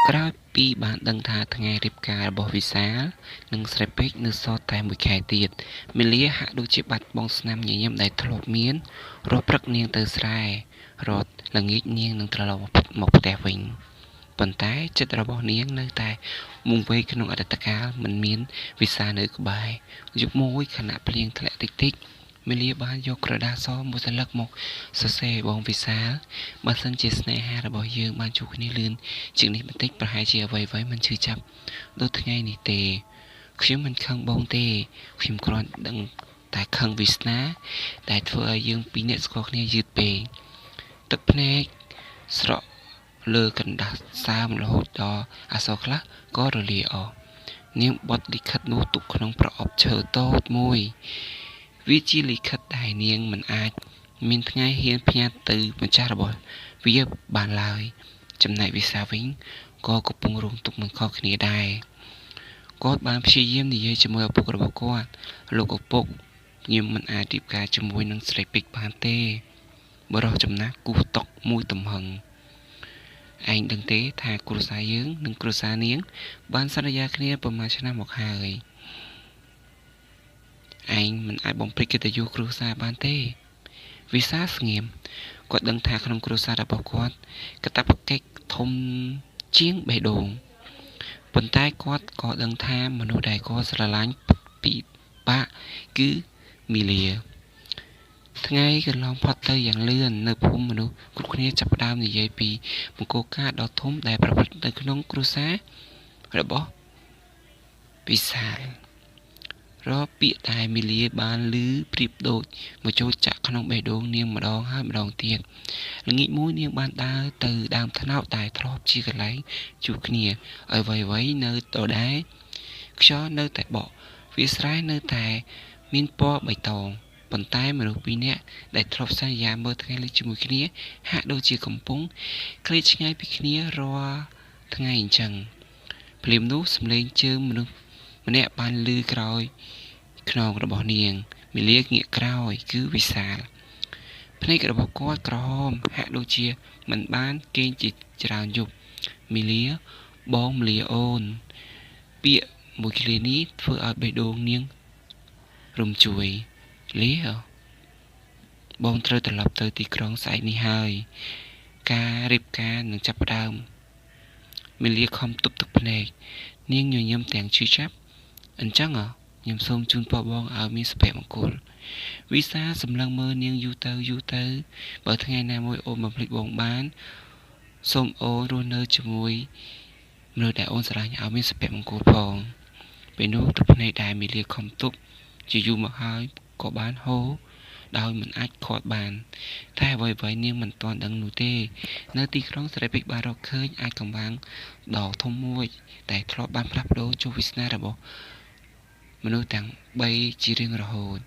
ក្រោយពីបានដឹងថាថ្ងៃរៀបការរបស់វិសាលនិងស្រីពេជ្រនៅសល់តែមួយខែទៀត មាលាហាក់ដូចជាបាត់បង់ស្នាមញញឹមដែលធ្លាប់មានរាល់ព្រឹកនាងទៅស្រែរាល់ល្ងាចនាងនឹងត្រឡប់មកផ្ទះវិញប៉ុន្តែចិត្តរបស់នាងនៅតែវង្វេងក្នុងអតីតកាលមិនមានវិសាលនៅក្បែរយប់មួយខណៈភ្លៀងធ្លាក់តិចៗមាលាបានយកក្រដាសសមួយសន្លឹកមកសរសេរបងវិសាលបើសិនជាស្នេហារបស់យើងបានជួបគ្នាលឿនជាងនេះបន្តិចប្រហែលជាអ្វីៗមិនឈឺចាប់ដូចថ្ងៃនេះទេខ្ញុំមិនខឹងបងទេខ្ញុំគ្រាន់ដឹងតែខឹងវាសនាដែលធ្វើឲ្យយើងពីរនាក់ស្គាល់គ្នាយឺតពេកទឹកភ្នែកស្រក់លើកណ្ដាស់សើមរហូតដល់អក្សរខ្លះក៏រលាយអស់នាងបត់លិខិតនោះទុកក្នុងប្រអប់ឈើតូចមួយវាជាលិខិតដែលនាងមិនអាចមានថ្ងៃហ៊ានផ្ញើទៅម្ចាស់របស់វាបានឡើយចំណែកវិសាវិញក៏កំពុងរងទុក្ខមិនខុសគ្នាដែរគាត់បានព្យាយាមនិយាយជាមួយឪពុករបស់គាត់លោកឪពុកខ្ញុំមិនអាចរៀបការជាមួយនឹងស្រីពេជ្របានទេបុរសចំណាស់គូសតុកមួយទំហឹងឯងដឹងទេថាគ្រួសារយើងនិងគ្រួសារនាងបានសន្យាគ្នាប្រហែលឆ្នាំមកហើយឯងមិនអាចបំភ្លេចកិត្តិយសគ្រួសារបានទេវិសាលស្ងៀមគាត់ដឹងថាក្នុងគ្រួសាររបស់គាត់កាតព្វកិច្ចធំជាងបេះដូងប៉ុន្តែគាត់ក៏ដឹងថាមនុស្សដែលគាត់ស្រឡាញ់ពិបាកគឺមីលាថ្ងៃកន្លងផុតទៅយ៉ាងលឿននៅភូមិមនុស្សគ្រប់គ្នាចាប់ផ្ដើមនិយាយពីមង្គលការដ៏ធំដែលប្រព្រឹត្តនៅក្នុងគ្រួសាររបស់វិសាលរាល់ពាក្យដែលមាលាបានឮប្រៀបដូចមកចូលចាក់ក្នុងបេះដូងនាងម្ដងហើយម្ដងទៀតល្ងាចមួយនាងបានដើរទៅដើមត្នោតដែលធ្លាប់ជាកន្លែងជួបគ្នាអ្វីៗនៅដដែលខ្យល់នៅតែបក់វាស្រែនៅតែមានពណ៌បៃតងប៉ុន្តែមនុស្សពីរនាក់ដែលធ្លាប់សន្យាមើលថ្ងៃលិចជាមួយគ្នាហាក់ដូចជាកំពុងឃ្លាតឆ្ងាយពីគ្នារាល់ថ្ងៃអញ្ចឹងភ្លាមនោះសំឡេងជើងមនុស្សម្នាក់បានឮក្រោយខ្នងរបស់នាងមាលាងាកក្រោយគឺវិសាលភ្នែករបស់គាត់ក្រហមហាក់ដូចជាមិនបានគេងជាច្រើនយប់មាលាបងមាលាអូនពាក្យមួយឃ្លានេះធ្វើឲ្យបេះដូងនាងរំជួយលាបងត្រូវត្រឡប់ទៅទីក្រុងស្អែកនេះហើយការរៀបការនឹងចាប់ផ្ដើមមាលាខំទប់ទឹកភ្នែកនាងញញឹមទាំងឈឺចាប់អញ្ចឹងខ្ញុំសូមជូនពរបងឲ្យមានសុភមង្គលវិសាសម្លឹងមើលនាងយូរទៅយូរទៅបើថ្ងៃណាមួយអូនបំភ្លេចបងបានសូមអូនរស់នៅជាមួយមនុស្សដែលអូនស្រឡាញ់ឲ្យមានសុភមង្គលផងពេលនោះទឹកភ្នែកដែលមាលាខំទប់ជាយូរមកហើយក៏បានហូរដោយមិនអាចឃាត់បានតែអ្វីៗនាងមិនទាន់ដឹងនោះទេនៅទីក្រុងស្រីពេជ្របានរកឃើញអាចកំបាំងដ៏ធំមួយដែលធ្លាប់បានផ្លាស់ប្ដូរជោគវាសនារបស់មនុស្សទាំង3ជារៀងរហូត។